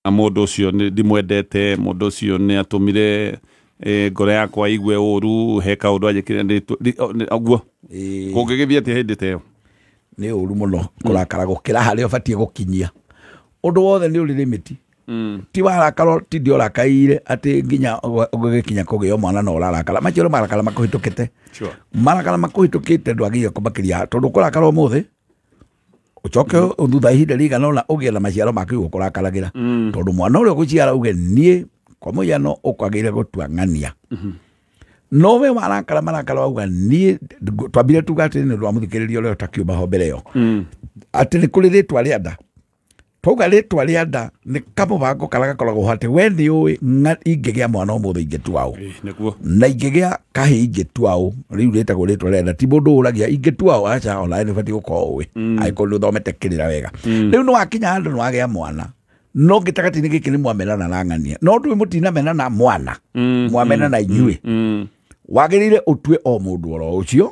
Mũndũ ũcio ndimwendete, mũndũ ũcio nĩ atũmire ngoro yakwa igue ũru, he kaũndũ anjĩkire ũguo. Kũngĩgĩthiĩ atĩa hĩndĩ ta ĩyo? Nĩ ũru mũno kũrakara gũkĩra harĩa ũbatiĩ gũkinyia. Ũndũ wothe nĩ ũrĩ limit. Ti warakara ti ũrakaire atĩ nginya ũgĩkinya kũgĩa mwana na ũrarakara. Macio nĩ marakara makũhĩtũkĩte. Marakara makũhĩtũkĩte ndwagĩrĩire kũmakĩria tondũ kũrakara ũmũthĩ ucoke thutha ihinda rĩigana ũna ũgĩe na maciaro ma kĩu ũkũrakaragĩra. Tondũ mwana ũrĩa ũgũciara uge niĩ kwa mũhiano ũkwagĩrĩire gũtua ng'ania. No we warakara marakara wauga niĩ twambire tuga atĩ nĩ ũndũ wa mũthikĩrĩria ũrĩa ũtakiuma ho mbere ĩyo. Atĩ nĩ kũrĩ rĩtwa rĩa nda. Twauga rĩtwa rĩa nda nĩ kamũbango karĩa gakoragwo ho atĩ we nĩ ũĩ ingĩgĩa mwana ũmũthĩ ingĩtua ũ. Na ingĩgĩa kahĩĩ ingĩtua ũ, rĩu rĩtagwo rĩtwa rĩa nda. Ti mũndũ ũragia ingĩtua ũ, aca ona nĩ ũbatiĩ gũkorwo ũĩ. Angĩkorwo nĩ ũthomete kĩrĩra wega. Rĩu nĩ wakinya handũ nĩ wagĩa mwana. No gĩtagatĩ-inĩ gĩkĩ nĩ mwamenana na ng'ania. No ndũĩ mũtinamenana mwana. Mwamenana inyuĩ. Wagĩrĩire ũtue o mũndũ oro ũcio.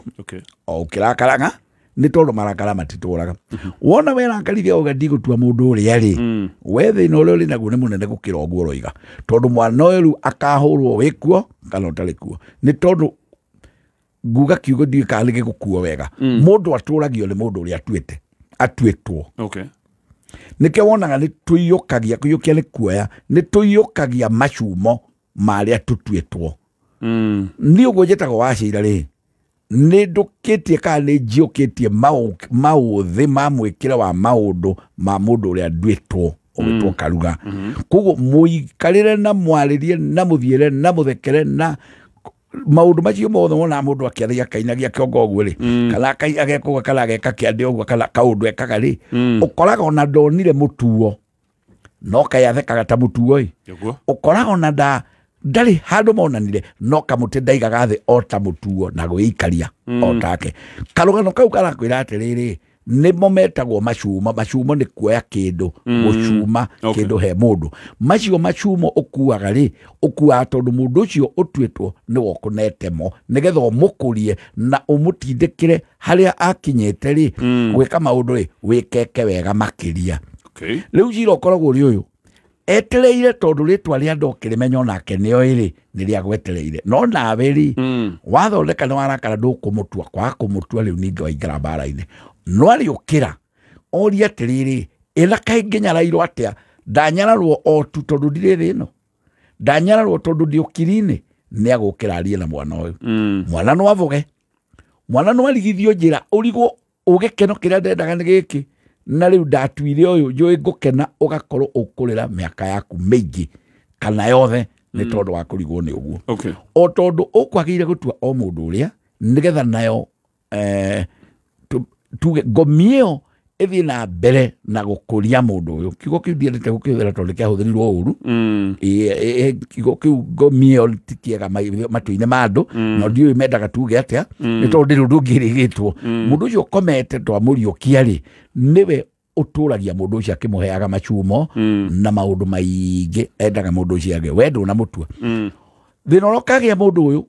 O ũkĩrakaraga. Nĩ tondũ marakara matitũraga. Wona werakarire uga ndigũtua mũndũ ũrĩa rĩ, we thĩna ũrĩa ũrĩ naguo nĩ mũnene gũkĩra ũguo ũroiga. Tondũ mwana ũyũ rĩu akahũrwo wĩ kuo kana ũtarĩ kuo. Nĩ tondũ nguga kiugo ndiũĩ kana nĩ gĩgũkuo wega. Mũndũ atũragio nĩ mũndũ ũrĩa atuĩte. Atuĩtwo. Nĩkĩo wonaga nĩ tũiyũkagia, kũiyũkia nĩ kuoya, nĩ tũiyũkagia macumo marĩa tũtuĩtwo. Niĩ ũguo njĩtagwo Wachira rĩ, nĩ ndũkĩtie kana nĩ njiũkĩtie maũthĩ ma mwĩkĩre wa maũndũ ma mũndũ ũrĩa nduĩtwo ũgĩtwo Karuga. Koguo mũikarĩre na mwarĩrie na mũthiĩre na mũthekere na maũndũ macio mothe wonaga mũndũ akĩaragia akainagia kĩongo ũguo rĩ, kana ageka ũguo kana ageka kĩande ũguo kana kaũndũ ekaga rĩ, ũkoraga ona ndonire mũtuo no kaĩ athekaga ta mũtuo ĩ. Ũkoraga ona ndarĩ handũ monanire no kamũtĩ ndaigaga thĩ o ta mũtuo na gwĩikaria o take. Karũgano kau karakwĩra atĩrĩrĩ, nĩmo metagwo macumo. Macumo nĩ kuoya kĩndũ, gũcuma kĩndũ he mũndũ. Macio macumo ũkuaga rĩ, ũkuaga tondũ mũndũ ũcio ũtuĩtwo nĩwe ũkũnete mo, nĩgetha ũmũkũrie na ũmũtindĩkĩre harĩa akinyĩte rĩ, gwĩka maũndũ rĩ, wĩkeke wega makĩria. Rĩu cira ũkoragwo ũrĩ ũyũ, etereire tondũ rĩtwa rĩa andũ ũkĩrĩmenya onake nĩoĩ rĩ, nĩ rĩa gwetereire. No nawe rĩ, wathondeka nĩ warakara ndũkũmũtua, kwaga kũmũtua rĩu ningĩ waingĩra mbara-inĩ. No arĩũkĩra, orie atĩrĩrĩ, ĩna kaĩ ngĩnyarairwo atĩa? Ndanyararwo o tu tondũ ndirĩ thĩ ĩno. Ndanyararwo tondũ ndĩ ũkiri-inĩ. Nĩ agũkĩra arie na mwana ũyũ. Mwana no avoge. Mwana no arigithio njĩra, ũrigwo ũgĩkeno kĩrĩa ndendaga nĩ gĩkĩ. Na rĩu ndatuire ũyũ njũĩ ngũkena ũgakorwo ũkũrĩra mĩaka yaku mĩingĩ kana yothe nĩ tondũ wa kũrigwo nĩ ũguo. O tondũ ũkwagĩrĩire gũtua o mũndũ ũrĩa nĩgetha nayo tuge ngomi ĩyo ĩthiĩ na mbere na gũkũria mũndũ ũyũ. Kiugo kĩu ndiendete gũkĩhũthĩra tondũ kĩahũthĩrirwo ũru. Kiugo kĩu ngomi ĩyo ti kĩega matũ-inĩ ma andũ, no ndiũĩ mendaga tuge atĩa, nĩ tondũ ndĩrĩ ũndũ ũngĩrĩgĩtwo. Mũndũ ũcio ũkomete twamũriũkia rĩ, nĩwe ũtũragia mũndũ ũcio akĩmũheaga macumo na maũndũ maingĩ endaga mũndũ ũcio agĩe. We ndũnamũtua. Thĩna ũrĩa ũkagĩa mũndũ ũyũ,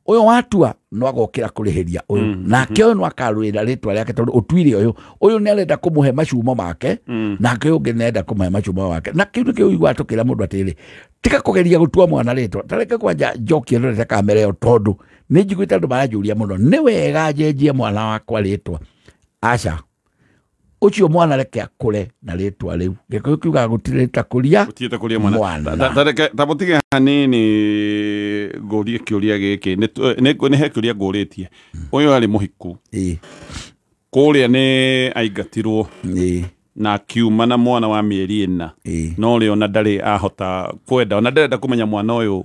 ũyũ watua no agokĩra kũrĩhĩria ũyũ. Nake ũyũ no akarũĩra rĩtwa rĩake tondũ ũtuire ũyũ. Ũyũ nĩ arenda kũmũhe macumo make, nake ũyũ ũngĩ nĩ arenda kũmũhe macumo make. Na kĩu nĩkĩo ũiguaga tũkĩra mũndũ atĩrĩrĩ, tiga kũgeria gũtua mwana rĩtwa. Ta reke kwanja njokie ndorete kamera ĩyo tondũ nĩ njiguĩte andũ maranjũria mũno, nĩ wega njenjie mwana wakwa rĩtwa? Aca. Ũcio mwana reke akũre na rĩtwa rĩu. Gĩkũyũ kiugaga gũtirĩ rĩta kũria Gũtirĩ ta kũria mwana. mwana. Ta reke, ta mũtige hanini ngũrie kĩũria gĩkĩ. Nĩ he kĩũria ngũrĩtie. Ũyũ arĩ mũhiku. Kũrĩa nĩ aingatirwo. Na akiuma na mwana wa mĩeri 4. No rĩ ona ndarĩ ahota kwenda, ona ndarenda kũmenya mwana ũyũ.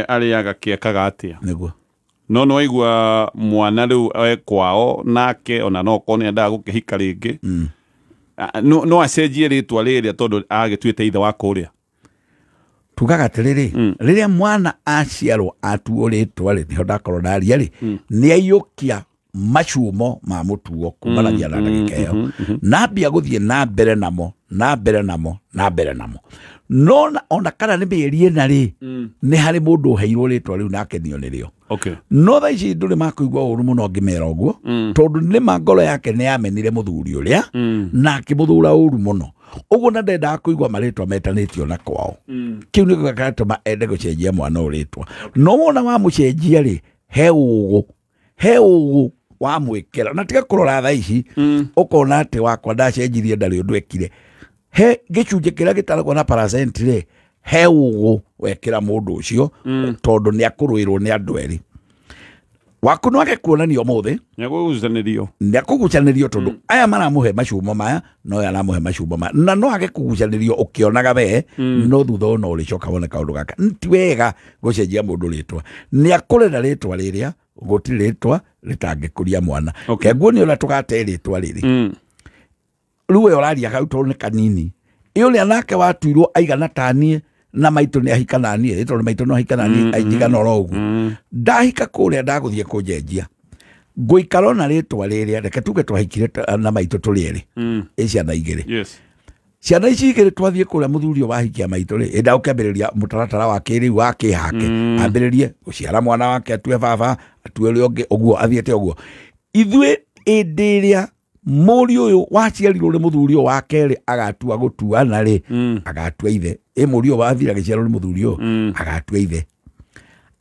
Arĩaga kĩekaga atĩa. No nĩ waigua mwana rĩu e kwao nake ona no okorwo nĩ endaga gũkĩhika rĩngĩ. No acenjie rĩtwa rĩrĩa tondũ agĩtuĩte ithe wa kũrĩa. Tugaga atĩrĩrĩ, rĩrĩa mwana aciarwo atuo rĩtwa rĩ, nĩho ndakorwo ndaria rĩ, nĩ aiyũkia macumo ma mũtuo kumanagia na ndagĩka ĩyo. Na ambia gũthiĩ na mbere namo, na mbere namo, na mbere namo. No ona kana nĩ mĩeri ĩna rĩ, nĩ harĩ mũndũ ũheirwo rĩtwa rĩu na akenio nĩrĩo. No thaa ici ndũrĩ makũigua ũru mũno ngĩmera ũguo, tondũ nĩ ma ngoro yake nĩ yamenire mũthuri ũrĩa, na akĩmũthũra ũru mũno. Ũguo na ndendaga kũigua marĩtwa metanĩtio na kwao. Kĩu nĩkĩo gĩgatũma ende gũcenjia mwana ũyũ rĩtwa. No wona wamũcenjia rĩ, he ũgũ wamwĩkĩra. Na tiga kũrora thaa ici, ũkona atĩ wakwa ndacenjirie ndarĩ ũndũ ekire. He gĩcunjĩ kĩrĩa gĩtaragwo na percent rĩ, he ũgũ wekĩra mũndũ ũcio, tondũ nĩ akũrũĩrwo nĩ andũ erĩ. Waku no age kuonania ũmũthĩ, nĩ akũgucanĩrio tondũ aya maramũhe macumo maya, no aya aramũhe macumo maya. Na no age kũgucanĩrio ũkĩonaga we, no thutha ũyũ no ũrĩcoka wone kaũndũ gaka. Ti wega gũcenjia mũndũ rĩtwa. Nĩ akũrera rĩtwa rĩrĩa, gũtirĩ rĩtwa rĩtangĩkũria mwana. Kenguo nĩ ũrĩa tũgate rĩtwa rĩrĩ. Rĩu we ũraria hau tondũ nĩ kanini. Ĩ ũrĩa nake watuirwo aigana ta niĩ, na maitũ nĩ ahika na niĩ, tondũ maitũ no ahika na niĩ, aigana oro ũguo. Ndahika kũrĩa ndagũthiĩ kũnjenjia. Ngũikara ona rĩtwa rĩrĩa, reke tuge twahikire na maitũ tũrĩ erĩ. Ĩ ciana igĩrĩ. Yes. Ciana ici igĩrĩ twathiĩ kũrĩa mũthuri ũyũ wahikia maitũ rĩ, ĩnda ũkĩambĩrĩria mũtaratara wa kĩrĩu wa kĩhake. Ambĩrĩrie gũciara mwana wake, atue baba, atue ũrĩa ũngĩ, ũguo athiĩte ũguo. Ithuĩ ĩndĩ ĩrĩa mũriũ ũyũ waciarirwo nĩ mũthuri ũyũ wa kerĩ agatua gũtuana rĩ, agatua ithe. Ĩ mũriũ ũyũ wathira agĩciarwo nĩ mũthuri ũyũ, agatua ithe.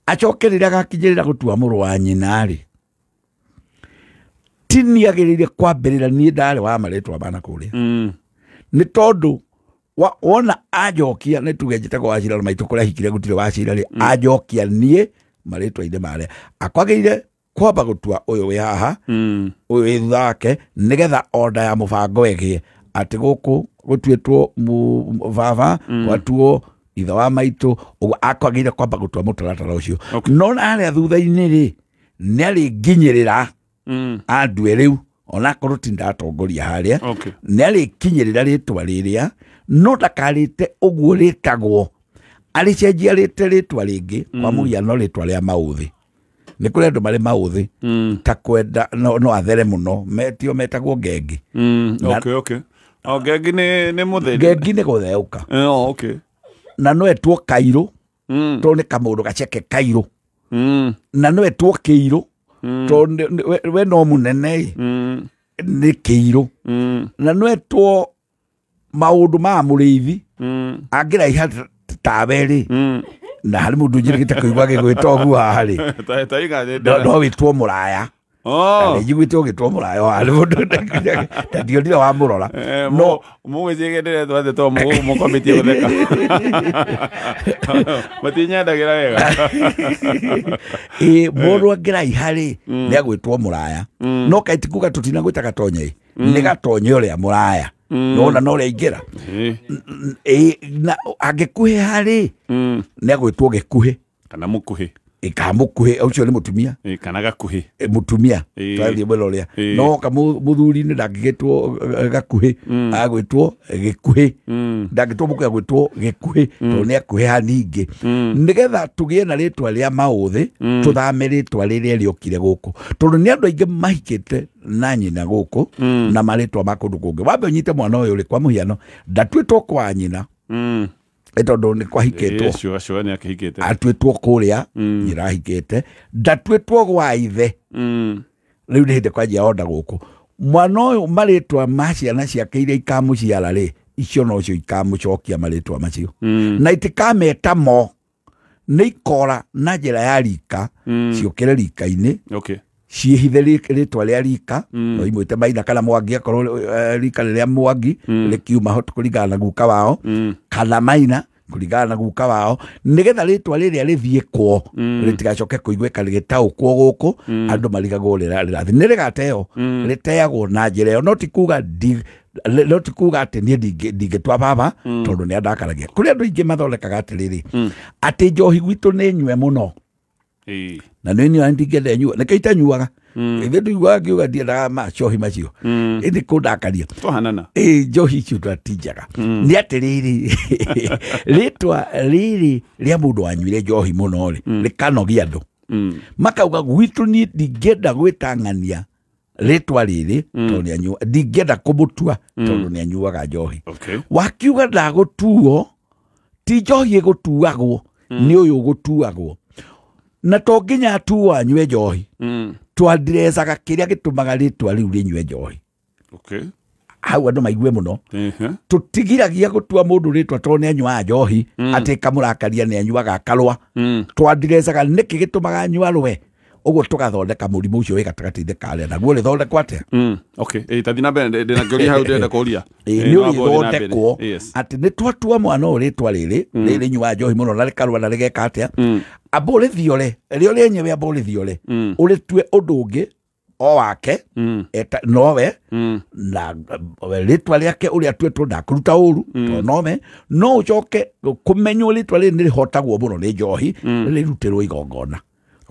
Acoke rĩrĩa agakinyĩrĩra gũtua mũrũ wa nyina rĩ, ti niĩ agĩrĩire kwambĩrĩra niĩ ndarĩ wa marĩtwa mana kũrĩa. Nĩ tondũ wona anjokia, nĩ tuge njĩtagwo Wachira na maitũ kũrĩa ahikire gũtirĩ Wachira rĩ, anjokia niĩ marĩtwa-inĩ marĩa. Akwagĩrĩire kwamba gũtua ũyũ wĩ haha, ũyũ wĩ thutha wake, nĩgetha order ya mũbango ĩgĩe atĩ gũkũ gũtuĩtwo baba, gwatuo ithe wa maitũ, ũguo akwagĩrĩire kwamba gũtua mũtaratara ũcio. No harĩa thutha-inĩ rĩ, nĩ arĩnginyĩrĩra andue rĩu, onakorwo ti ndatongoria harĩa, nĩ arĩkinyĩrĩra rĩtwa rĩrĩa, no ndakarĩte ũguo rĩtagwo, arĩcenjia rĩte rĩtwa rĩngĩ, kwa mũhiano rĩtwa rĩa maũthĩ. Nĩ kũrĩ andũ marĩ maũthĩ, ta kwenda no athere mũno, metio metagwo ngengi. Okay. O ngengi nĩ mũtheri. Ngengi nĩ gũtheũka. Okay. Na no etwo kairũ, tondũ nĩ kamũndũ gaceke kairũ. Na no etwo kĩirũ, tondũ we no mũnene, nĩ kĩirũ. Na no etwo maũndũ ma mũrĩithi, angĩraiha tawe rĩ, na harĩ mũndũ njĩrĩgĩte kũigua agĩgwĩta ũguo haha rĩ, no wĩtwo mũraya. Na njiguĩte ũgĩtwo mũraya haha, nĩ mũndũ ta ndionire wamũrora. No mũgĩciĩgendere atĩ to mũkwambĩtie gũtheka. Matinyendagĩra wega. Ĩ mũndũ angĩraiha rĩ, nĩ agwĩtwo mũraya. No kaĩ ti kuga tũtinagwĩta Gatonye ĩ, nĩ Gatonye ũrĩa mũraya. Nona no ũrĩa aingĩra. Na angĩkuhĩha rĩ, nĩ agwĩtwo gĩkuhĩ. Kana mũkuhĩ. Kana mũkuhĩ, ũcio nĩ mũtumia. Kana gakuhĩ. Mũtumia, twathiĩ mwena ũrĩa. No ka mũthuri-inĩ ndangĩgĩtwo gakuhĩ, agwĩtwo gĩkuhĩ. Ndangĩtwo mũkuhĩ, agwĩtwo gĩkuhĩ, tondũ nĩ akuhĩha ningĩ. Nĩgetha tũgĩe na rĩtwa rĩa maũthĩ, tũthame rĩtwa rĩrĩa rĩokire gũkũ. Tondũ nĩ andũ aingĩ mahikĩte na nyina gũkũ, na marĩtwa ma kũndũ kũngĩ. Wambe ũnyite mwana ũyũ rĩ, kwa mũhiano, ndatuĩtwo kwa nyina. Tondũ nĩ kwahikĩtwo. Sure, nĩ akĩhikĩte. Atuĩtwo kũrĩa, nyina ahikĩte. Ndatuĩtwo gwa ithe. Rĩu nĩ hĩndĩ kwanjia onda gũkũ. Mwana ũyũ marĩtwa ma ciana ciake iria ikamũciara rĩ, icio nocio ikamũcokia marĩtwa macio. Na itikameta mo, nĩ ikora na njĩra ya rika, ciũkĩre rika-inĩ. Ciĩhithe rĩtwa rĩa rika, no imwĩte Maina kana Mwangi, akorwo rika rĩrĩa Mwangi rĩkiuma ho kũringana na guka wao, kana Maina kũringana na guka wao, nĩgetha rĩtwa rĩrĩa rĩthiĩ kwo, rĩtigacoke kũiguĩka rĩgĩtaũkwo gũkũ, andũ marigagwo rĩrathiĩ. Nĩ rĩgateo, rĩteagwo na njĩra ĩyo, no ti kuga no ti kuga atĩ niĩ ndingĩtua baba, tondũ nĩ andakaragia. Kũrĩ andũ aingĩ mathondekaga atĩrĩrĩ, atĩ njohi gwitũ nĩ nyue mũno. Na nĩ niĩ ndingĩenda nyue, nĩkĩo itanyuaga. Ithuĩ ndiguaga ngiuga ndiendaga macohi macio. Ĩndĩ kũndakaria. Twahanana. Ĩ njohi icio twatinjaga. Nĩ atĩrĩrĩ, rĩtwa rĩrĩ rĩa mũndũ wanyuire njohi mũno rĩ, rĩkanogia andũ. Makauga gwitũ niĩ ndingĩenda gwĩtang'ania rĩtwa rĩrĩ, tondũ nĩ anyua, ndingĩenda kũmũtua, tondũ nĩ anyuaga njohi. Wakiuga ndagũtuo, ti njohi ĩgũtuagwo, nĩ ũyũ ũgũtuagwo. Na to nginya atuo anyue njohi. Twandirecaga kĩrĩa gĩtũmaga rĩtwa rĩu rĩnyue njohi. Hau andũ maigue mũno. Tũtigiragia gũtua mũndũ rĩtwa tondũ nĩ anyuaga njohi atĩ ĩkamũrakaria nĩ anyuaga akarũa. Twandirecaga nĩkĩ gĩtũmaga anyua arũe. Ũguo tũgathondeka mũrimũ ũcio wĩ gatagatĩ-inĩ karĩa naguo ũrĩthondekwo atĩa? Okay, tathi na mbere ndĩna kĩũria hau ndĩrenda kũũria. Nĩ ũrĩthondekwo atĩ nĩ twatua mwana ũyũ rĩtwa rĩrĩ rĩnyuaga njohi mũno na rĩkarũa na rĩgeka atĩa, amba ũrĩthiore rĩo rĩenyewe, amba ũrĩthiore ũrĩtue ũndũ ũngĩ o wake nowe na rĩtwa rĩake ũrĩa atuĩtwo ndakũruta ũru tondũ nowe, no ũcoke kũmenywo rĩtwa rĩrĩ nĩ rĩhotagwo mũno nĩ njohi rĩrutĩrwo igongona.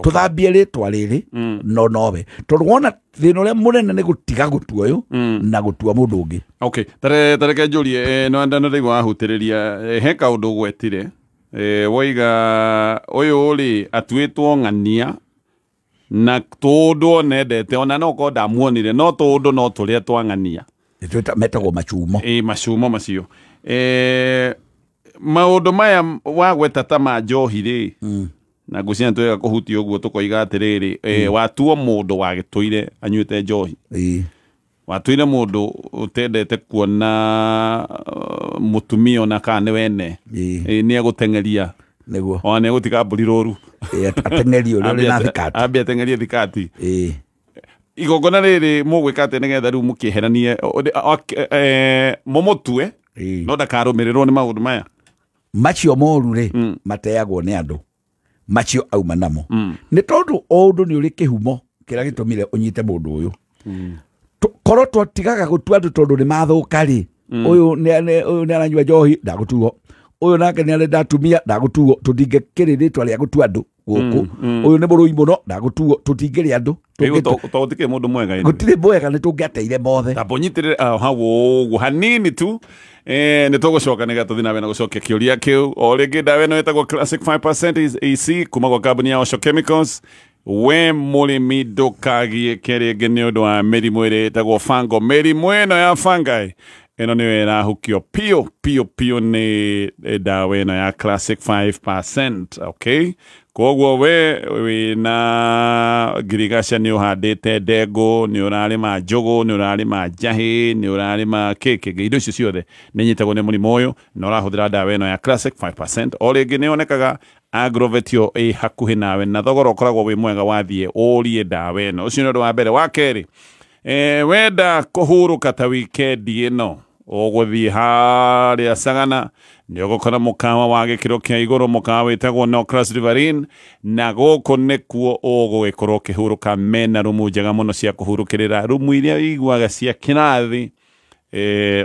Tũthambie rĩtwa rĩrĩ no nowe tondũ wona thĩna ũrĩa mũnene nĩ gũtiga gũtua ũyũ na gũtua mũndũ ũngĩ. Okay, tareke njũrie no ndaigua wahutĩrĩria he kaũndũ ũgwetire woiga ũyũ rĩ atuĩtwo ng'ania na tũndũ onendete ona no korwo ndamuonire no tũndũ no tũrĩa twa ng'ania metagwo macumo. Macumo macio. Maũndũ maya wagweta ta ma njohi rĩ na ngwĩciria twega kũhutia ũguo tũkoiga atĩrĩrĩ watuo mũndũ wagĩtũire anyuĩte njohi, watuire mũndũ ũtendete kuona mũtumia ona kana nĩ wene nĩ egũteng'eria nĩguo ona nĩ egũtiga mbũri rũru ateng'erie ũrĩa ũrĩ na thikati, ambie ateng'erie thikati. Igongona rĩrĩ mũgwĩka atĩa nĩgetha rĩu mũkĩeheranie mũmũtue no ndakarũmĩrĩrwo nĩ maũndũ maya macio moru rĩ mateagwo nĩ andũ macio auma namo nĩ tondũ o ũndũ nĩ ũrĩ kĩhumo kĩrĩa gĩtũmire ũnyite mũndũ ũyũ. Korwo twatigaga gũtua andũ tondũ nĩ mathũka rĩ, ũyũ nĩ aranyua njohi ndagũtuo, ũyũ nake nĩ arenda atumia ndagũtuo, tũtingĩkĩrĩ rĩtwa rĩa gũtua andũ gũkũ, ũyũ nĩ mũrũi mũno ndagũtuo, tũtingĩrĩ andũ tondũ gũtikĩrĩ mũndũ mwega, gũtirĩ mwega, nĩ tũngĩateire mothe. Tamba ũnyitĩrĩre hau ũguo hanini tu nĩ tũgũcoka nĩgetha tũthiĩ na mbere na gũcokia kĩũria kĩu. O rĩngĩ ndawa ĩno ĩtagwo Classic 5% EC kuma gwa kambuni ya Osho Chemicals. We mũrĩmi ndũkagiĩke rĩngĩ nĩ ũndũ wa mĩrimũ ĩrĩa ĩtagwo fango. Mĩrimũ ĩno ya fungi ĩno nĩyo ĩrahukio piũ piũ piũ nĩ ndawa ĩno ya Classic 5%. Okay, koguo we wĩna ngirigaca nĩ ũhandĩte ndengũ, nĩ ũrarĩma njũgũ, nĩ ũrarĩma njahĩ, nĩ ũrarĩma kĩkĩ, indo icio ciothe nĩ inyitagwo nĩ mũrimũ ũyũ na ũrahũthĩra ndawa ĩno ya Classic 5%. O rĩngĩ nĩ yonekaga Agrovetio ĩ hakuhĩ nawe na thogora ũkoragwo wĩ mwega wathiĩ ũrie ndawa ĩno. Ũcio nĩ ũndũ wa mbere. Wa kerĩ, wenda kũhurũka ta wikendi ĩno ũgũthiĩ harĩa Sagana nĩ ũgũkora mũkawa wa gĩkĩro kĩa igũrũ, mũkawa wĩtagwo No Class Riverine, na gũkũ nĩkuo ũgũgĩkorwo ũkĩhurũka. Mena rumu njega mũno cia kũhurũkĩrĩra, rumu iria ũiguaga cia kĩrathi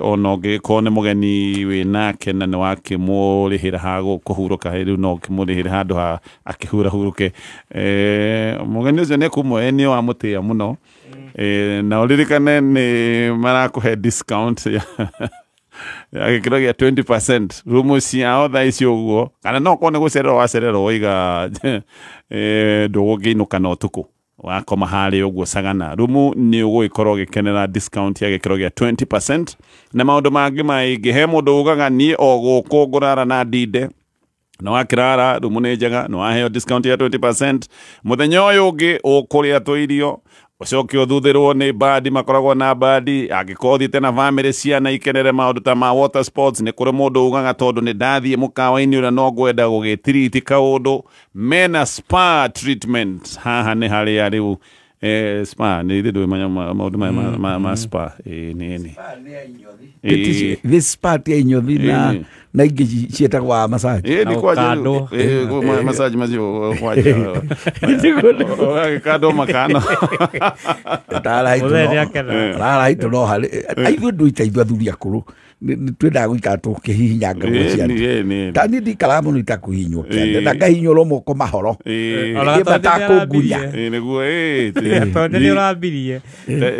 ona ũngĩgĩkorwo nĩ mũgeni wĩnake na nĩ wakĩmũrĩhĩra ha kũhurũka rĩu no ũkĩmũrĩhĩre handũ ha akĩhurahurũke. Mũgeni ũcio nĩ ekumwe nĩ wamũtĩĩa mũno na ũririkane nĩ marakũhe discount ya gĩkĩro gĩa 20% rumu ciao thaa ici ũguo, kana no ũkorwo nĩ gũcererwo wacererwo waiga ndũgũkĩinũka na ũtukũ wakoma harĩa ũguo Sagana rumu nĩ ũgũgĩkorwo ũgĩkenera discount ya gĩkĩro gĩa 20% na maũndũ mangĩ maingĩ. He mũndũ ugaga niĩ o gũkũ ngũrara na ndinde, na wakĩrara rumu nĩ njega, nĩ waheo discount ya 20%. Mũthenya ũyũ ũngĩ ũkũrĩa tũirio ũcoke ũthuthĩrwo nĩ bandi, makoragwo na bandi. Angĩkorwo ũthiĩte na bamĩrĩ ciana ikenere maũndũ ta ma water sports, nĩ kũrĩ mũndũ ugaga tondũ nĩ ndathiĩ mũkawa-inĩ ũrĩa no ngwenda gũgĩtiriti kaũndũ, mena spa treatment. Haha nĩ harĩa rĩu spa nĩ ithuĩ ndũĩ maũndũ maya ma spa nĩ This spa ti inyothi na ingĩ ciĩtagwo massage. Nĩ kwanja massage macio kwanja ũgagĩkandwo makano raraitũ no harĩ aithuĩ ndũita ithuĩ athuri akũrũ twendaga gũikara tũkĩhihinyanga nguo cia andũ. Ta niĩ ndikaraga mũno itakũhihinywo kĩande na ngahihinywo moko mahoro matakũngunya. Nĩguo tondũ nĩ ũrambirie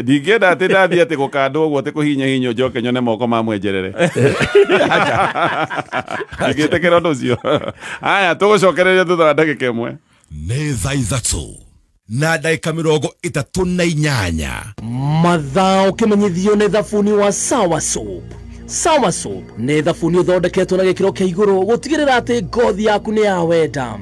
ndingĩenda atĩ ndathiĩ atĩ gũkandwo ũguo atĩ kũhihinyahihinywo njoke nyone moko ma mwenjerere ndingĩtĩkĩra ũndũ ũcio. Aya tũgũcokereria thutha wa ndagĩka ĩmwe. Nĩ thaa 3 na ndagĩka 38. Mathaa ũkĩmenyithio nĩ thabuni wa Sawa Soap. Sawa Soap nĩ thabuni ũthondeketwo na gĩkĩro kĩa igũrũ gũtigĩrĩra atĩ ngothi yaku nĩ ya wenda.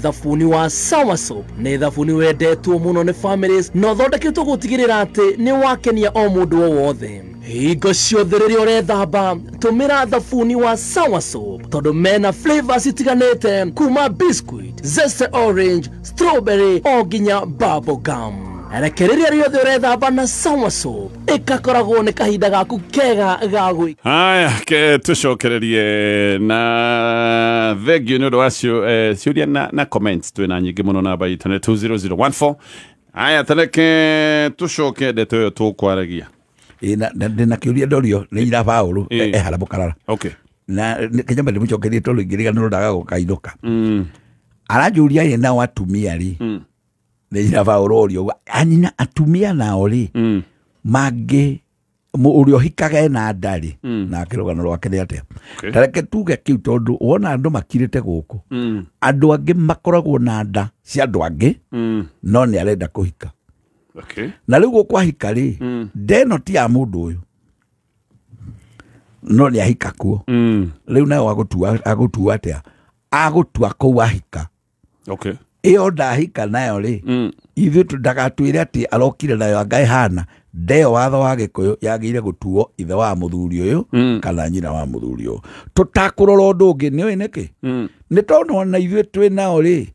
Thabuni wa Sawa Soap nĩ thabuni wendetwo mũno nĩ families na ũthondeketwo gũtigĩrĩra atĩ nĩ wakenia o mũndũ o wothe. Hingo ciothe rĩrĩa ũrethamba tũmĩra thabuni wa Sawa Soap tondũ mena flavors itiganĩte kuma biscuit, zeste orange, strawberry o nginya bubble gum. Rekereria rĩothe ũrethamba na Sawa Soap ĩgakoragwo nĩ kahinda gaku kega ga gwĩka. Haya, ke tucokererie na thengio nĩ ũndũ wa ciũria na comments twĩna nyingĩ mũno namba itũ nĩ 20014. Haya, tareke tucoke ndeto ĩyo tũkwaragia. Na kĩũria ndorio nĩ ira Paũlũ ehara mũkarara. Okay. Na kĩnyamba ndĩmũcokerie tondũ ingĩriganĩrwo ndaga gũkainũka. Aranjũria ye nao atumia rĩ. Nĩ ira Paũlũ ũrio ũguo anyina atumia nao rĩ mangĩ ũrĩa ũhikaga ena nda rĩ nake rũgano rwake nĩ atĩa. Tareke tuge kĩu tondũ wona andũ makirĩte gũkũ andũ angĩ makoragwo na nda cia andũ angĩ no nĩ arenda kũhika. Okay. Na rĩu gũkũ ahika rĩ ndeno ti ya mũndũ ũyũ no nĩ ahika kuo. Rĩu nayo agũtua atĩa? Agũtua kũu ahika. Okay. Ĩyo ndahika nayo rĩ ithuĩ ndagatwĩre atĩ arokire nayo anga ĩhana ndeo watho wa Gĩkũyũ yagĩrĩire gũtuo ithe wa mũthuri ũyũ kana nyina wa mũthuri ũyũ. Tũtakũrora ũndũ ũngĩ nĩ ũĩ nĩkĩ? Nĩ tondũ ona ithuĩ twĩ nao rĩ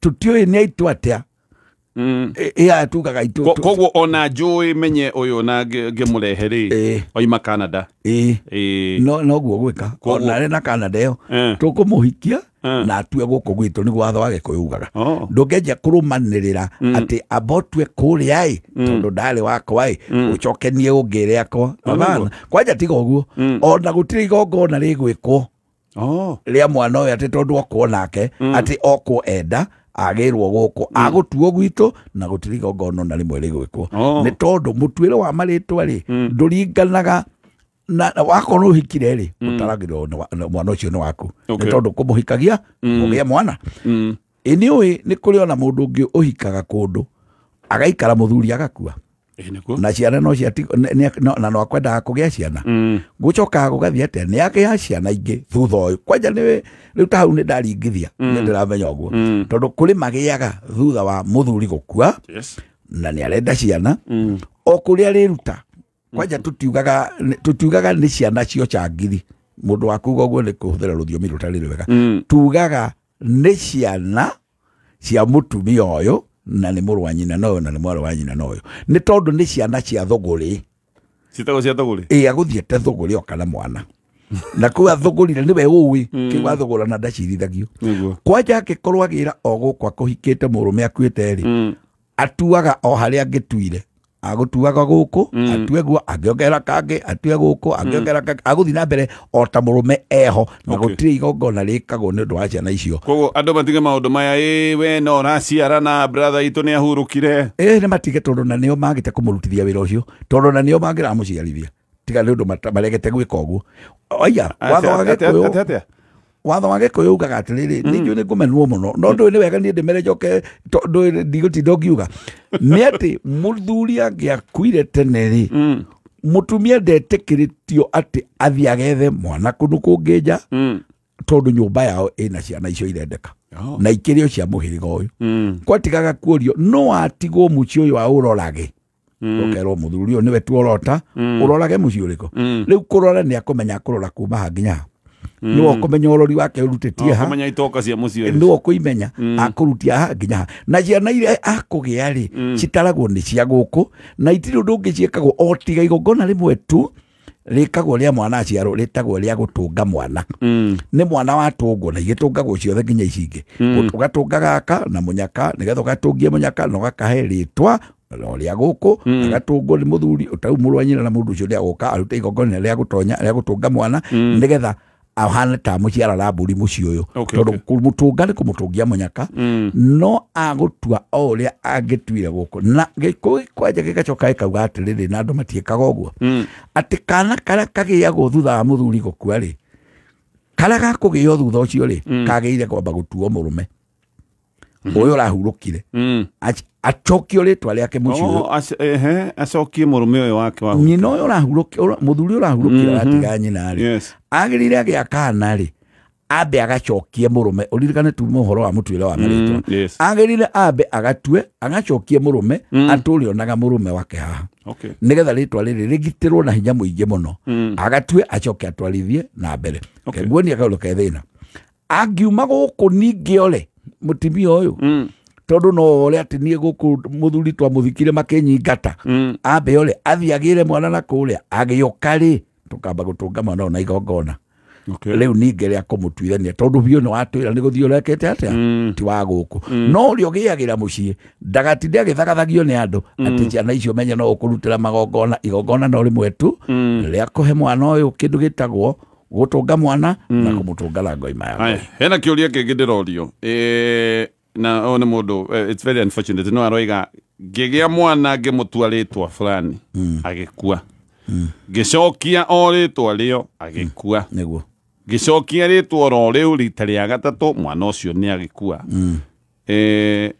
tũtiũĩ nĩ aitũ atĩa. Ĩa tugaga itũ koguo ona njũĩ menye ũyũ na ngĩmũrehe rĩ oima Canada. No noguo gwĩka ona arĩ na Canada ĩyo tũkũmũhikia na atue gũkũ gwitũ nĩguo watho wa Gĩkũyũ ugaga. Ndũngĩanjia kũrũmanĩrĩra atĩ amba ũtue kũrĩa ĩ tondũ ndarĩ wakwa ĩ ũcoke niĩ ũngĩre akwa. Hapana, kwanja tiga ũguo ona gũtirĩ igongona rĩgwĩkwo rĩa mwana ũyũ atĩ tondũ okwo nake atĩ okwo enda agĩrwo gũkũ agũtuo gwitũ na gũtirĩ igongona na rĩmwe rĩgwĩkwo. Nĩ tondũ mũtuĩre wa marĩtwa rĩ ndũringanaga na wakorwo ũhikire rĩ ũtaragĩrwo mwana ũcio nĩ waku. Nĩ tondũ kũmũhikagia ũgĩe mwana. Ĩ nĩ ũĩ nĩ kũrĩ ona mũndũ ũngĩ ũhikaga kũndũ agaikara mũthuri agakua na ciana no na no akwendaga kũgĩa ciana. Gũcokaga gũgathiĩ atĩa? Nĩ agĩa ciana ingĩ thutha ũyũ. Kwanja nĩ rĩu ta hau nĩ ndaringithia nĩ ndĩramenya ũguo tondũ kũrĩ magĩaga thutha wa mũthuri gũkua na nĩ arenda ciana o kũrĩa arĩruta. Kwanja tũtiugaga nĩ ciana cio changiri mũndũ wa kuuga ũguo nĩ kũhũthĩra rũthiomi rũtarĩ rwega. Tugaga nĩ ciana cia mũtumia ũyũ na nĩ mũrũ wa nyina na ũyũ na nĩ mwarĩ wa nyina na ũyũ nĩ tondũ nĩ ciana cia thũgũrĩ. Citagwo cia thũgũrĩ? Ĩ agũthiĩte thũgũrĩ oka na mwana na kũu athũgũrire nĩwe ũĩ kĩu athũgũra na ndacirithagio. Kwanja angĩkorwo agĩra o gũkũ akũhikĩte mũrũme akuĩte rĩ atuaga o harĩa angĩtuire. Agũtuaga gũkũ atue guo angĩongerera kangĩ atue gũkũ angĩongerera kangĩ agũthiĩ na mbere o ta mũrũme eho na gũtirĩ igongona rĩkagwo nĩ ũndũ wa ciana icio. Koguo andũ matige maũndũ maya ĩ we no ũraciara na brother itũ nĩ ahurũkire. Ĩ nĩ matige tondũ na nĩo magĩte kũmũrutithia wĩra ũcio tondũ na nĩo mangĩramũciarithia tiga nĩ ũndũ maregete gwĩka ũguo. Oya watho wa Gĩkũyũ watho wa Gĩkũyũ ugaga atĩrĩrĩ nĩ njũĩ nĩ ngũmenwo mũno no ndũĩ nĩ wega niĩ ndĩmere njoke tondũ ndigũtinda ũngiuga nĩ atĩ mũthuri angĩakuire tene rĩ mũtumia ndetĩkĩrĩtio atĩ athiĩ agethe mwana kũndũ kũngĩ nja tondũ nyũmba yao ĩna ciana icio irendeka na ikĩrĩ o cia mũhĩrĩga ũyũ. Kwatigaga kuorio no atigwo mũciĩ ũyũ aũrorage ũkerwo mũthuri ũyũ nĩwe tuorota ũrorage mũciĩ ũrĩkũ. Rĩu kũrora nĩ akũmenya kũrora kuma ha nginya ha nĩwe ũkũmenya ũrori wake ũrutĩtie ha kũmenya itoka cia mũciĩ nĩwe ũkũimenya akũrutia ha nginya ha na ciana iria akũgĩa rĩ citaragwo nĩ cia gũkũ na itirĩ ũndũ ũngĩ ciĩkagwo o tiga igongona rĩmwe tu rĩkagwo rĩa mwana aciarwo rĩtagwo rĩa gũtũnga mwana. Nĩ mwana watũngwo na igĩtũngagwo ciothe nginya ici ingĩ. Ũgatũnga gaka na mũnyaka nĩgetha ũgatũngie mũnyaka na ũgakahe rĩtwa rĩa gũkũ agatũngwo nĩ mũthuri ũtau mũrũ wa nyina na mũndũ ũcio nĩagũka arute igongona rĩa gũtonya rĩa gũtũnga mwana nĩgetha ahana ta mũciara ra mbũri mũciĩ ũyũ tondũ kũmũtũnga nĩ kũmũtũngia mũnyaka no agũtua o ũrĩa angĩtuire gũkũ na Gĩkũyũ kwanja gĩgacoka gĩkauga atĩrĩrĩ na andũ matiĩkaga ũguo atĩ kana karĩa kagĩagwo thutha wa mũthuri gũkua rĩ karĩa gakũgĩo thutha ũcio rĩ kagĩrĩire kwamba gũtuo mũrũme ũyũ ũrahurũkire acokio rĩtwa rĩake mũciĩ ũyũ acokie mũrũme ũyũ wake wa nyina ũyũ ũrahurũkire mũthuri ũrahurũkire aratiga nyina rĩ agĩrĩire agĩa kana rĩ Ambe agacokie mũrũme ũririkane tu ũhoro wa mũtuĩre wa marĩtwa. Agĩrĩire ambe agatue agacokie mũrũme atũre onaga mũrũme wake haha. Nĩgetha rĩtwa rĩrĩ rĩgitĩrwo na hinya mũingĩ mũno. Agatue acoke atwarithie na mbere. Nguonia kaũndũ ke thĩna. Angiuma gũkũ ningĩ ore mũtumia ũyũ tondũ no ore atĩ niĩ gũkũ mũthuri twamũthikire makĩnyingata. Ambe ore athiĩ agĩre mwana na kũrĩa agĩũka rĩ tũkamba gũtũnga mwana ũyũ na igongona. Rĩu ningĩ rĩa kũmũtuithania tondũ biũ nĩ watwĩra nĩ gũthiĩ ũrekete atĩa ti wa gũkũ. No ũrĩa ũgĩagĩra mũciĩ ndagatinde agĩthagathagio nĩ andũ atĩ ciana icio menye no ũkũrutĩra magongona igongona no rĩmwe tu rĩa kũhe mwana ũyũ kĩndũ gĩtagwo gũtũnga mwana na kũmũtũnga na ngoima ya. Hena kĩũria kĩngĩ ndĩrorio na ũyũ nĩ mũndũ it's very unfortunate no aroiga ngĩgĩa mwana ngĩmũtua rĩtwa fulani agĩkua. Ngĩcokia o rĩtwa rĩo agĩkua. Nĩguo. Ngĩcokia rĩtwa oro rĩu rita rĩa gatatũ mwana ũcio nĩ agĩkua.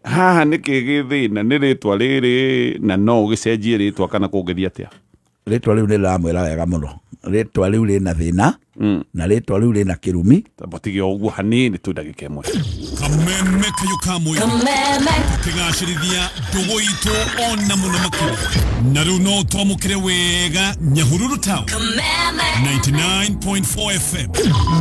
Haha nĩkĩ gĩ thĩna nĩ rĩtwa rĩrĩ na no ũgĩcenjie rĩtwa kana kũngĩthiĩ atĩa? Rĩtwa rĩu nĩ rĩramwĩra wega mũno. Rĩtwa rĩu rĩna thĩna na rĩtwa rĩu rĩna kĩrumi. Tige ũguo hanini tu ndagĩka ĩmwe. Kameme kayo kamwe tukigacĩrithia ndũgũ itũ ona mũno makĩria na rĩu no twamũkĩre wega Nyahururu Town 99.4 FM.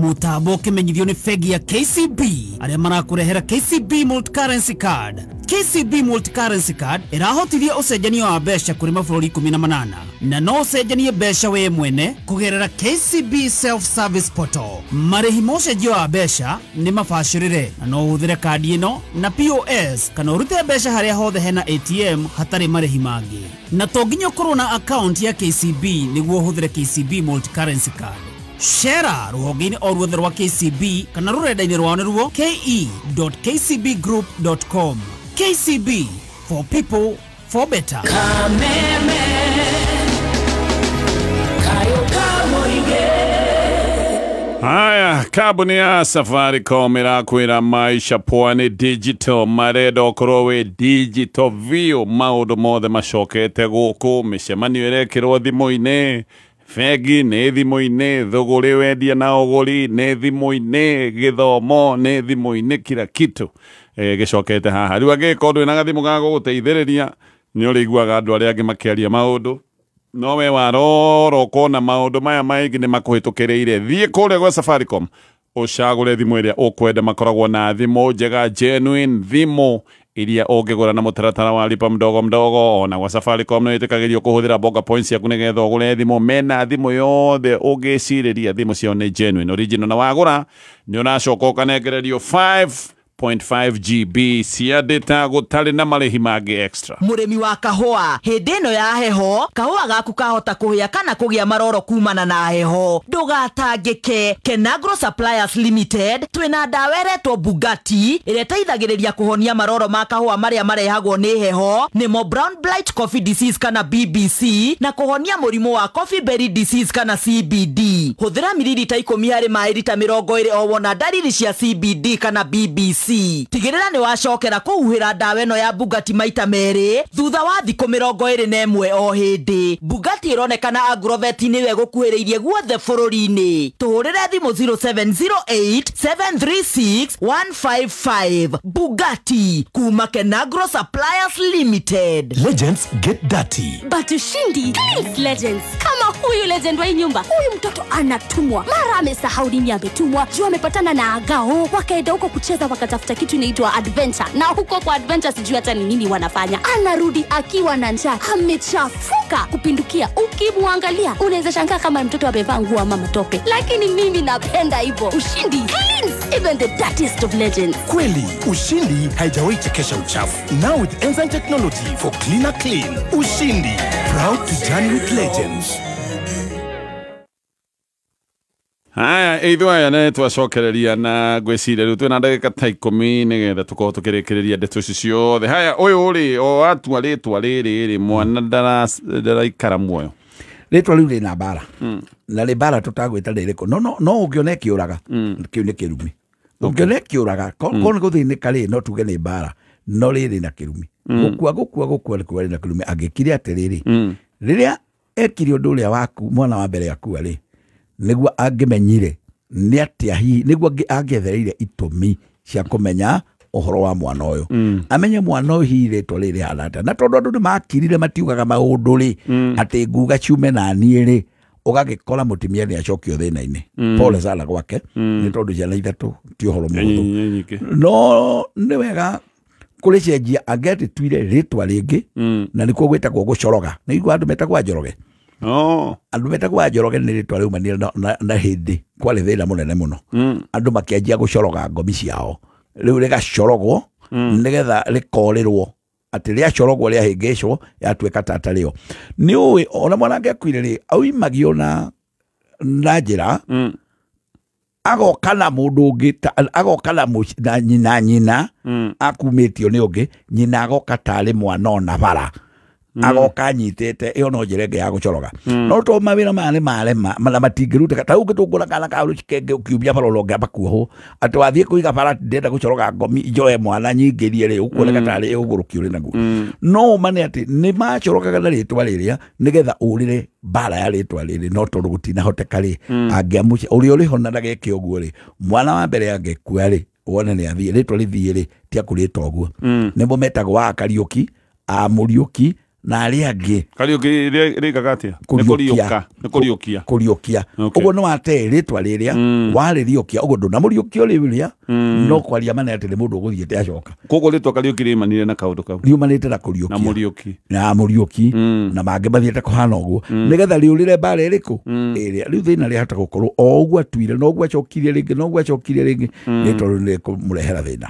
Mũtambo ũkĩmenyithio nĩ bengi ya KCB arĩa marakũrehera KCB Multi-Currency Card. KCB Multi-Currency Card ĩrahotithia ũcenjania wa mbeca kũrĩ mabũrũri 18 na no ũcenjanie mbeca we mwene kũgerera KCB Self-Service Portal. Marĩhi ma ũcenjia wa mbeca nĩ mabacĩrĩre na no ũhũthĩre kandi ĩno na POS kana ũrute mbeca harĩa hothe hena ATM hatarĩ marĩhi mangĩ. Na to nginya ũkorwo na account ya KCB nĩguo ũhũthĩre KCB Multi-Currency Card. Shera rũhonge-inĩ o ruothe rwa KCB kana rũrenda-inĩ rwao nĩruo ke.kcbgroup.com. KCB, for people, for better. Kameme, kayo kamoige. Haya, kambuni ya Safaricom ĩrakwĩra maisha poa nĩ digital marenda ũkorwo wĩ digital biũ maũndũ mothe macokete gũkũ mĩcemanio ĩrekĩrwo thimũ-inĩ bengi nĩ thimũ-inĩ thũgũrĩ wendia na ũgũri nĩ thimũ-inĩ gĩthomo nĩ thimũ-inĩ kila kitu gĩcokete haha rĩu angĩkorwo ndwĩ na gathimũ ga gũgũteithĩrĩria nĩ ũrĩiguaga andũ arĩa angĩ makĩaria maũndũ no we warora ũkona maũndũ maya maingĩ nĩ makũhĩtũkĩrĩire thiĩ kũrĩa gwa Safaricom ũcagũre thimũ ĩrĩa ũkwenda makoragwo na thimũ njega genuine thimũ iria ũngĩgũra na mũtaratara wa lipa mdogo mdogo ona gwa Safaricom no ĩtĩkagĩrio kũhũthĩra Bonga points ciaku nĩgetha ũgũre thimũ mena thimũ yothe ũngĩcirĩria thimũ ciao nĩ genuine original na wagũra nĩ ũracoka ũkanengererio 5.5 GB cia data gũtarĩ na marĩhi mangĩ extra. Mũrĩmi wa kahũa hĩndĩ ĩno ya heho kahũa gaku kahota kũhĩa kana kũgĩa maroro kumana na heho ndũgatangĩke. Kenagro Suppliers Limited twĩna ndawa ĩretwo Bugatti ĩrĩa ĩteithagĩrĩria kũhonia maroro ma kahũa marĩa marehagwo nĩ heho nĩmo Brown Blight Coffee Disease kana BBC na kũhonia mũrimũ wa Coffee Berry Disease kana CBD. Hũthĩra mililita 10 harĩ maĩ rita 20 o wona ndariri cia CBD kana BBC. Tigĩrĩra nĩ wacokera kũhuhĩra ndawa ĩno ya Bugatti maita merĩ thutha wa thikũ 21 o hĩndĩ. Bugatti ĩronekana agrovet-inĩ ĩyo ĩgũkuhĩrĩirie guothe bũrũri-inĩ. Tũhũrĩre thimũ 0708 736 155. Bugatti kuma Kenagro Suppliers Limited. Legends get dirty. But ushindi cleans legends. Kama huyu legend wa nyumba, huyu mtoto anatumwa. Mara amesahau nini ametumwa. Juu amepatana na agao, wakaenda huko kucheza wakatafuta kitu inaitwa adventure. Na huko kwa adventure sijui hata ni nini wanafanya. Anarudi akiwa na njaa, amechafuka kupindukia. Ukimwangalia unaweza shangaa kama mtoto amevaa nguo ama matope. Lakini mimi napenda hivyo. Ushindi cleans even the dirtiest of legends. Kweli, ushindi haijawahi chekesha uchafu. Now with enzyme technology for cleaner clean. Ushindi, proud to journey with legends. Haya, ithuĩ aya nĩ twacokereria na ngwĩciria rĩu twĩna ndagĩka ta 10 nĩgetha tũkorwo tũkĩrĩkĩrĩria ndeto ici ciothe. Haya, ũyũ rĩ o atua rĩtwa rĩrĩ rĩ mwana ndaraikara muoyo. Rĩtwa rĩu rĩna mbara na rĩ mbara tũtagwĩta rĩrĩkũ no ũngĩona ĩkĩũraga kĩu nĩ kĩrumi. Ũngĩona ĩkĩũraga korwo nĩ gũthĩnĩka rĩ no tuge nĩ mbara no rĩrĩ na kĩrumi. Gũkua gũkua gũkua nĩ na kĩrumi. Angĩkire atĩrĩrĩ rĩrĩa ekire ũndũ ũrĩa waku mwana wa mbere akua rĩ nĩguo angĩmenyire Nĩ atĩa hihi nĩguo angĩethereire itũmi cia kũmenya ũhoro wa mwana ũyũ. Amenye mwana ũyũ hihi rĩtwa rĩrĩ rĩhana atĩa. Na tondũ andũ nĩmakirire matiugaga maũndũ rĩ, atĩ nguga ciume na niĩ rĩ, ũgagĩkora mũtumia nĩ acokio thĩna-inĩ. Pole sana gwake, nĩ tondũ ciana ithatũ ti ũhoro mũhũthũ. No nĩ wega kũrĩcenjia angĩatĩtuire rĩtwa rĩngĩ, na nĩkuo gwĩtagwo gũcoroga. Nĩ igua andũ metagwo Njoroge. Andũ metagwo Njoroge nĩ rĩtwa rĩumanire na hĩndĩ kwarĩ thĩna mũnene mũno. Andũ makĩanjia gũcoroga ngomi ciao. Rĩu rĩgacorogwo nĩgetha rĩkorĩrwo atĩ rĩacorogwo rĩahĩngĩcwo yatuĩka tata rĩo. Nĩ ũĩ ona mwana angĩakuire rĩ, auimagio na njĩra, agoka na mũndũ ũngĩ, agoka na nyina akumĩtio nĩ ũngĩ, nyina agoka tarĩ mwana ona bara. Agoka anyitĩte ĩyo no njĩra ĩngĩ ya gũcoroga. No to mawĩra maya nĩ marema na matingĩrutĩka. Ta rĩu ũngĩtũngũra kana ka rũcikenge ũkiumia bara ũrongĩamba kuohwo atĩ wathiĩ kũiga bara ndĩrenda gũcoroga ngomi njoe mwana nyingĩrie rĩ, ũkuoneka tarĩ ũgũrũki ũrĩ naguo. No ũma nĩ atĩ nĩ macorogaga na rĩtwa rĩrĩa nĩgetha ũrĩre mbara ya rĩtwa rĩrĩ, no tondũ gũtinahoteka rĩ, angĩamũcia ũrĩa ũrĩ ho na ndageke ũguo rĩ, mwana wa mbere angĩkua rĩ, wone nĩ athiĩ rĩtwa rĩthiĩ rĩ, ti akũrĩta ũguo. Nĩmo metagwo wa Kariũki, a Mũriũki na arĩa angĩ. Kariũki rĩkaga atĩa? Nĩ kũriũka, nĩ kũriũkia. Kũriũkia. Ũguo nĩ watee rĩtwa rĩrĩa, warĩriũkia, ũguo ndũnamũriũkia rĩrĩa, no kwaria mana atĩ nĩ mũndũ ũgũthiĩte acoka. Koguo rĩtwa Kariũki rĩumanire na kaũndũ kau. Riumanĩte na kũriũkia. Na Mũriũki. Na Mũriũki, na mangĩ mathiĩte kũhana ũguo. Nĩgetha rĩũrĩre mbara ĩrĩkũ? Ĩrĩa. Rĩu thĩna rĩahota gũkorwo o ũguo atuire, no ũguo acokirie rĩngĩ, no ũguo acokirie rĩngĩ, nĩ tondũ nĩ kũmũrehera thĩna.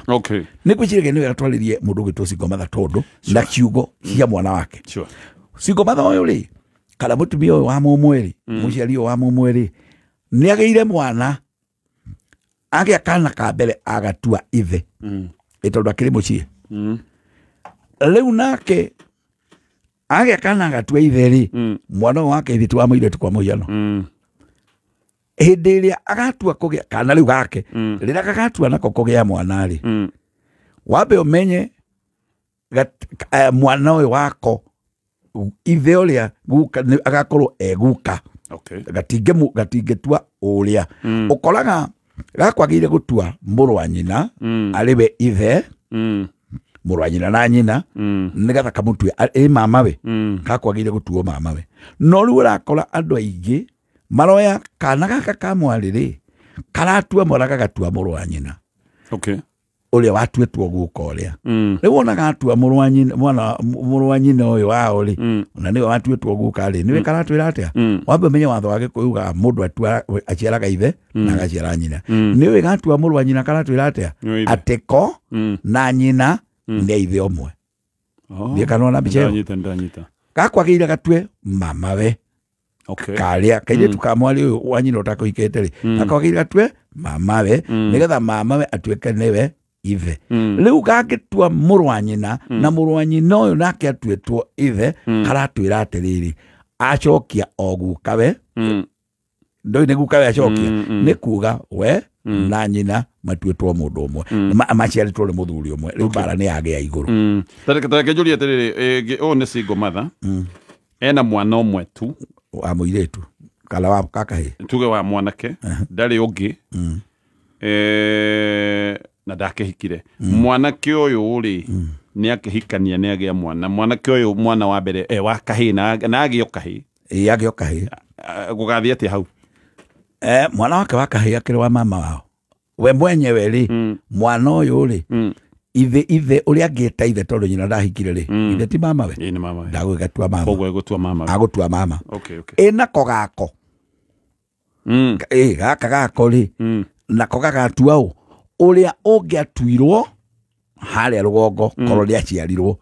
Nĩ ngwĩciria nĩ wega twarĩrie mũndũ ũgwĩtwo single mother tondũ na ciugo cia mwana wake. Single mother ũyũ rĩ, kana mũtumia ũyũ wa mũmwe rĩ, mũciari ũyũ wa mũmwe rĩ, nĩ agĩire mwana, agĩa kana ka mbere agatua ithe. Ĩ tondũ akĩrĩ mũciĩ. Rĩu nake agĩa kana agatua ithe rĩ, mwana ũyũ wake ithe ti wa mũirĩtu kwa mũhiano. Hĩndĩ ĩrĩa agatua kũgĩa kana rĩu gake, rĩrĩa gagatua nako kũgĩa mwana rĩ, wambe ũmenye mwana ũyũ wako ithe ũrĩa guka agakorwo e guka. Gatingĩtua ũrĩa. Ũkoraga gakwagĩrĩire gũtua mũrũ wa nyina arĩ we ithe, mũrũ wa nyina na nyina, nĩgetha kamũtue ĩ mamawe, gakwagĩrĩire gũtuo mamawe. No rĩu ũrakora andũ aingĩ maroya kana gaka ka mwarĩ rĩ, karatua mwana gagatua mũrũ wa nyina. Ũrĩa watuĩtwo guka ũrĩa. Rĩu wonaga atua mũrũ wa nyina, mwana mũrũ wa nyina ũyũ wao rĩ, ona nĩwe watuĩtwo guka rĩ, nĩwe karatwĩra atĩa? Wambe ũmenye watho wa Gĩkũyũ ugaga mũndũ atua aciaraga ithe na agaciara nyina. Nĩwe gatua mũrũ wa nyina karatwĩra atĩa? Atĩ ko na nyina nĩ ithe ũmwe. Ndiĩ kana wona mbica ĩyo? Gakwagĩrĩire gatue mamawe. Karĩa kairĩtu ka mwarĩ ũyũ wa nyina ũtakũhikĩte rĩ, gakwagĩrĩire gatue mamawe, nĩgetha mamawe atuĩke nĩwe ithe. Rĩu gangĩtua mũrũ wa nyina, na mũrũ wa nyina ũyũ nake atuĩtwo ithe, karatwĩra atĩrĩrĩ, acokia o gukawe, ndũĩ nĩ gukawe acokia, nĩ kuga we na nyina matuĩtwo mũndũ ũmwe, maciarĩtwo nĩ mũthuri ũmwe, rĩu mbara nĩ yagĩa igũrũ. Tareke njũrie atĩrĩrĩ, ũyũ nĩ single mother, ena mwana ũmwe tu wa mũirĩtu kana wa kakahĩ, tuge wa mwanake, ndarĩ ũngĩ, na ndakĩhikire. Mwanake ũyũ rĩ, nĩ akĩhikania nĩ agĩa mwana. Mwanake ũyũ mwana wa mbere wa kahĩĩ na agĩo kahĩĩ. Ĩ agĩo kahĩĩ. Gũgathiĩ atĩa hau? Mwana wake wa kahĩĩ akĩrĩ wa mama wao. We mwenyewe rĩ, mwana ũyũ rĩ, ithe ũrĩa angĩta ithe tondũ nyina ndahikire rĩ, ithe ti mamawe. Ĩ nĩ mamawe. Ndagũgĩtua mama. Koguo egũtua mamawe. Agũtua mama. Ĩ nako gako. Ĩ gaka gako rĩ, nako gagatua ũ? Ũrĩa ũngĩatuirwo harĩa rũgongo korwo nĩaciarirwo.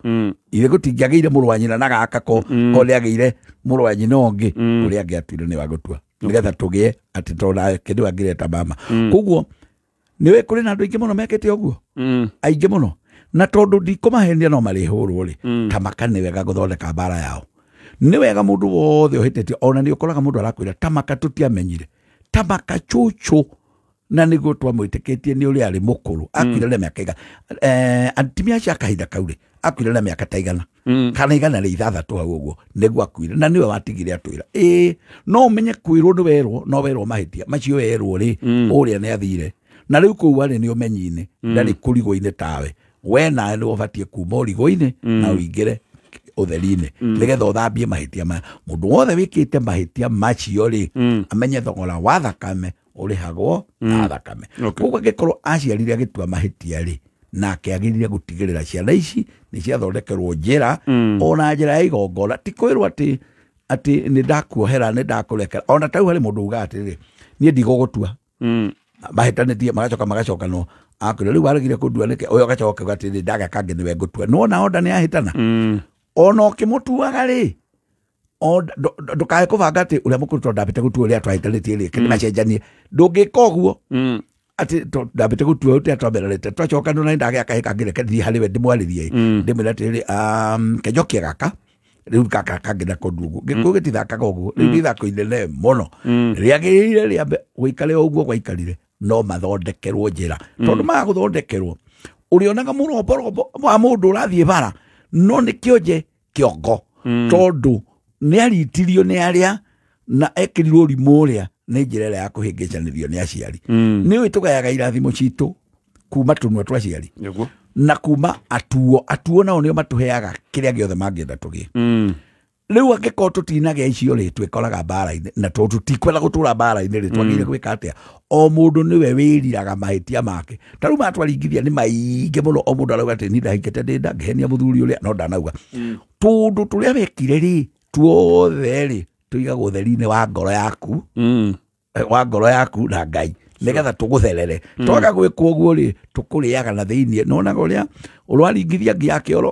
Ithe gũtingĩagĩire mũrũ wa nyina na gaka ko nĩagĩire mũrũ wa nyina ũngĩ, ũrĩa angĩatuire nĩwe agũtua. Nĩgetha tũgĩe atĩ tondũ nake nĩwe angĩreta mama. Koguo nĩwe kũrĩ na andũ aingĩ mũno mekĩte ũguo. Aingĩ mũno. Na tondũ ndikũmahenia no marĩhũrwo rĩ, ta maka nĩ wega gũthondeka mbara yao. Nĩ wega mũndũ wothe ũhĩtĩtie, ona nĩ ũkoraga mũndũ arakwĩra ta maka tũtiamenyire, ta maka cũcũ na nĩguo twamwĩtĩkĩtie nĩ ũrĩa arĩ mũkũrũ, akuire na mĩaka igana. Atumia acio a kahinda kau rĩ, akuire na mĩaka ta igana. Kana 106 hau ũguo nĩguo akuire na nĩwe watigire atwĩra ĩĩ no ũmenye kwĩrwo nĩ werwo no werwo mahĩtia macio werwo rĩ ũrĩa nĩ athire na rĩu kũu arĩ nĩ ũmenyi-inĩ ndarĩ kũrigũ-inĩ tawe we nawe nĩ ũbatiĩ kuma ũrigũ-inĩ na ũingĩre ũtheri-inĩ nĩgetha ũthambie mahĩtia maya. Mũndũ wothe wĩkĩte mahĩtia macio rĩ amenye thogora wa thakame ũrĩhagwo na thakame. Koguo angĩkorwo aciarire agĩtua mahĩtia rĩ nake agĩrĩire gũtigĩrĩra ciana ici nĩ ciathondekerwo njĩra ona njĩra ya igongona ti kwĩrwo atĩ atĩ nĩ ndakuohera nĩ ndakũrekera ona tau harĩ mũndũ ugaga atĩrĩrĩ niĩ ndigũgũtua mahĩtanĩtie magacoka magacokanwo akwĩra rĩu waregire kũndua nĩkĩ ũyũ agacoka akauga atĩrĩrĩ ndaga kangĩ nĩwe ngũtua nĩwona onda nĩ ahĩtana ona ũkĩmũtuaga rĩ ndũkae kũbanga atĩ ũrĩa mũkũrũ tondũ ndambĩte gũtua ũrĩa twahĩtanĩtie rĩ kĩmacenjanie ndũngĩka ũguo atĩ ndambĩte gũtua ũrĩa twambererete twacoka nĩ ndagĩa kahĩ kangĩ reke thiĩ harĩ we ndĩmwarĩrie ndĩmwĩre atĩrĩrĩ kenjokia gaka rĩu gaka kangĩ nako ndugu gĩkũyũ gĩtithakaga ũguo rĩu nĩ ithako inene mũno rĩagĩrĩire rĩambe gũikare o ũguo gwaikarire no mathondekerwo njĩra tondũ maga gũthondekerwo ũrĩonaga mũromborombo wa mũndũ ũrathiĩ bara no nĩ kĩonje kĩongo tondũ nĩ aritirio nĩ arĩa na ekĩrirwo ũrimũ ũrĩa nĩ njĩra ĩrĩa ya kũhĩngĩcanĩrio nĩ aciari. Nĩ ũĩ tũgayaga irathimo citũ kuma tũnua twa aciari na kuma atuo nao nĩo matũheaga kĩrĩa gĩothe mangĩenda tũgĩe. Rĩu angĩkorwo tũtinagĩa icio rĩ twĩkoraga mbara-inĩ na tondũ tũtikwenda gũtũra mbara-inĩ rĩ twagĩrĩire gwĩka atĩa? O mũndũ nĩwe wĩriraga mahĩtia make. Ta rĩu matwaringithia nĩ maingĩ mũno o mũndũ arauga atĩ niĩ ndahikĩte ndĩ nda ngĩhenia mũthuri ũrĩa no ndanauga tũndũ tũrĩa wekire rĩ tuothe rĩ tũigagwo ũtheri-inĩ wa ngoro yaku wa ngoro yaku na Ngai nĩgetha tũgũtherere. Twaga gwĩkwo ũguo rĩ tũkũrĩaga na thĩiniĩ. Nĩwonaga ũrĩa ũraringithia ngi ya kĩoro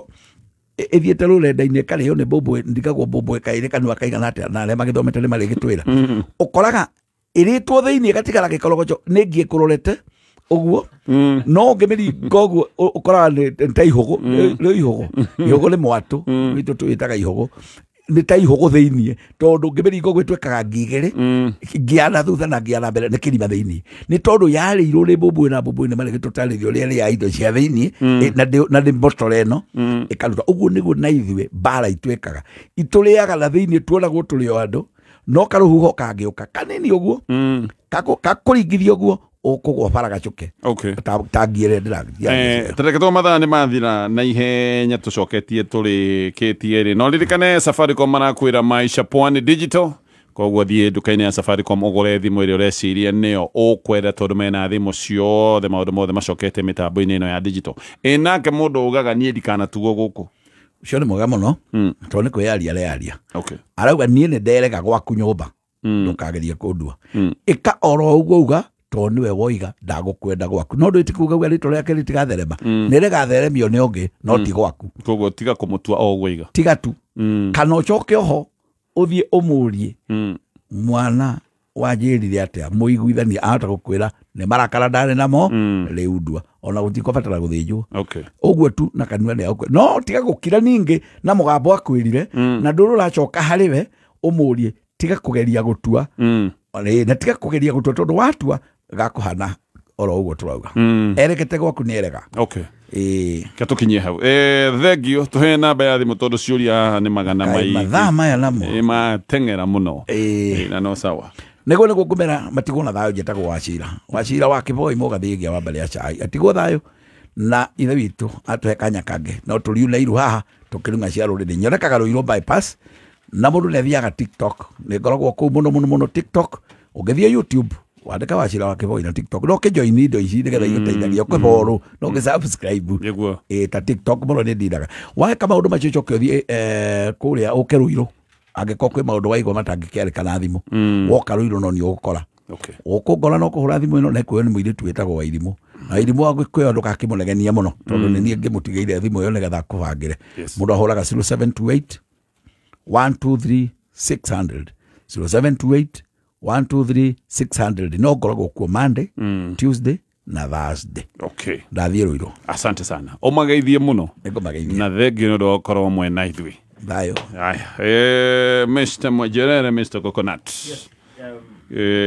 ĩthiĩte rũrenda-inĩ ĩkarĩo nĩ mbũmbũĩ ndigagwo mbũmbũĩ kaĩrĩ kanua kaigana atĩa na arĩa magĩthomete nĩ marĩgĩtwĩra ũkoraga ĩrĩtwo thĩiniĩ ĩgatigara gĩkorogocho nĩ ngi ĩkũrorete ũguo no ũngĩmĩringa ũguo ũkoraga nĩ ta ihũgũ nĩ ihũgũ ihũgũ nĩ mwatũ witũ tũwĩtaga ihũgũ nĩ ta ihũgũ thĩiniĩ tondũ ũngĩmĩringa ũguo ĩtuĩkaga ngi igĩrĩ ngi ya na thutha na ngi ya na mbere nĩ kĩrima thĩiniĩ nĩ tondũ yarĩirwo nĩ mbũmbũĩ na mbũmbũĩ nĩ marĩgĩtũtarĩria ũrĩa ĩrĩaga indo cia thĩiniĩ na nĩ mbotoro ĩno ĩkaruta ũguo nĩguo na ithuĩ mbara itwĩkaga itũrĩaga na thĩiniĩ tuonagwo tũrĩ o andũ no karũhuho kangĩũka kanini ũguo kakũringithia ũguo ũkũgwa bara gacuke ta ngi ĩrĩa ndĩragia. Tareke to mathaa nĩ mathira na ihenya tũcoketie tũrĩkĩtie rĩ no ririkane Safaricom marakwĩra Maisha Pwani Digital koguo thiĩ nduka-inĩ ya Safaricom ũgũre thimũ ĩrĩa ũreciria nĩyo ũkwenda tondũ mena thimũ ciothe maũndũ mothe macokete mĩtambo-inĩ ĩno ya digital. Ĩ nake mũndũ ugaga niĩ ndikanatuo gũkũ ũcio nĩ mwega mũno tondũ nĩ kwĩyaria areyaria arauga niĩ nĩ nderega gwaku nyũmba ndũkagerie kũndua ĩka oro ũguo uga tondũ nĩwe woiga ndagũkwenda gwaku no ndwĩti kuga uga rĩtwa rĩake rĩtigatherema nĩ rĩgatheremio nĩ ũngĩ no ti gwaku koguo tiga kũmũtua o ũguo iga tiga tu kana ũcoke oho ũthiĩ ũmũrie mwana wanjĩrire atĩa mũiguithanie ahota gũkwĩra nĩ marakara ndarĩ namo rĩu ndua ona gũtikũbatara gũthĩnjwo ũguo tu na kanua nĩ agũkwĩra no tiga gũkira ningĩ na mũgambo akwĩrire na ndũrĩ ũracoka harĩ we ũmũrie tiga kũgeria gũtua na tiga kũgeria gũtua tondũ watua gakũhana oro ũguo tũrauga erekete gwaku nĩ erega. Ke tũkinyie hau. Thengio tũhe namba ya thimũ tondũ ciũria haha nĩ magana maingĩ mathaa maya namo mateng'era mũno na no sawa nĩguo nĩguo ngũmera matigwo na thayũ njetagwo Wachira wa Kĩboi mũgathĩgia wa mbere ya cai atigwo thayũ na ithe witũ atũhe kanya kangĩ no tũriune iru haha tũkĩrung'a cia rũrĩrĩ nyonekaga Rũirũ bypass na mũndũ nĩ athiaga TikTok nĩ ngoragwo kũu mũno mũno mũno TikTok ũngĩthiĩ YouTube wandĩka Wachira wa Kĩboi na TikTok no ũkĩjoini indo ici nĩgetha igũteithagia ũkĩborũ no ũgĩ-subscribe ta TikTok mũno nĩ ndindaga weka maũndũ macio ũcoke ũthiĩ kũrĩa ũke Rũirũ angĩkorwo kwĩ maũndũ waigua matangĩkĩarĩka na thimũ woka Rũirũ no nĩ ũgũkora ũkũngora no kũhũra thimũ ĩno na ĩkuoywo nĩ mũirĩtu wĩtagwo Wairimũ na Wairimũ agĩkuoya ndũgakĩmũnegenia mũno tondũ nĩ niĩ ngĩmũtigĩire thimũ ĩyo nĩgetha akũbangĩre mũndũ ahũraga 0728 123 600 0728 123 600 no ngoragwo kuo Monday, Tuesday na Thursday. Ndathiĩ Rũirũ. Asante sana ũmageithie mũno na thengio nĩ ũndũ wa gũkorwo mwena ithuĩ thayũ. Aya Mr. Mwajerere Mr. Coconut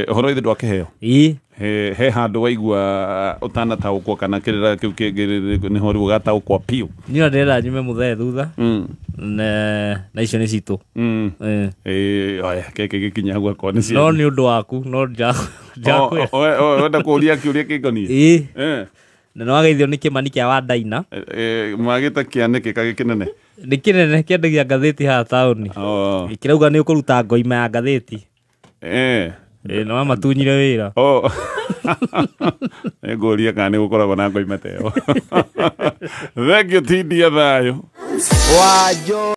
ũhoro ithe ndwakĩheo he handũ waigua ũtanataũkwo kana kĩrĩra kĩu kĩngĩ nĩho rĩu ũgataũkwo piũ niĩ ndĩrenda nyume mũthee thutha Na icio nĩ citũ. Oya keke gĩkinya gwakwa nĩ No nĩ ũndũ waku no njakwĩra. Wenda kũũria kĩũria kĩngoniĩ? Ĩĩ. Na nĩwageithio nĩ Kĩmani kĩa Wandaina. Mwagĩta kĩa nĩkĩ kagĩ kĩnene? Nĩ kĩnene kĩendagia ngathĩti haha taũni. Kĩrauga nĩ ũkũruta ngoima ya ngathĩti. Nĩ wamatunyire wĩra. Nĩngũria kana nĩ gũkoragwo na ngoima ta ĩyo. Thank you Tindia thayũ. Wanjo.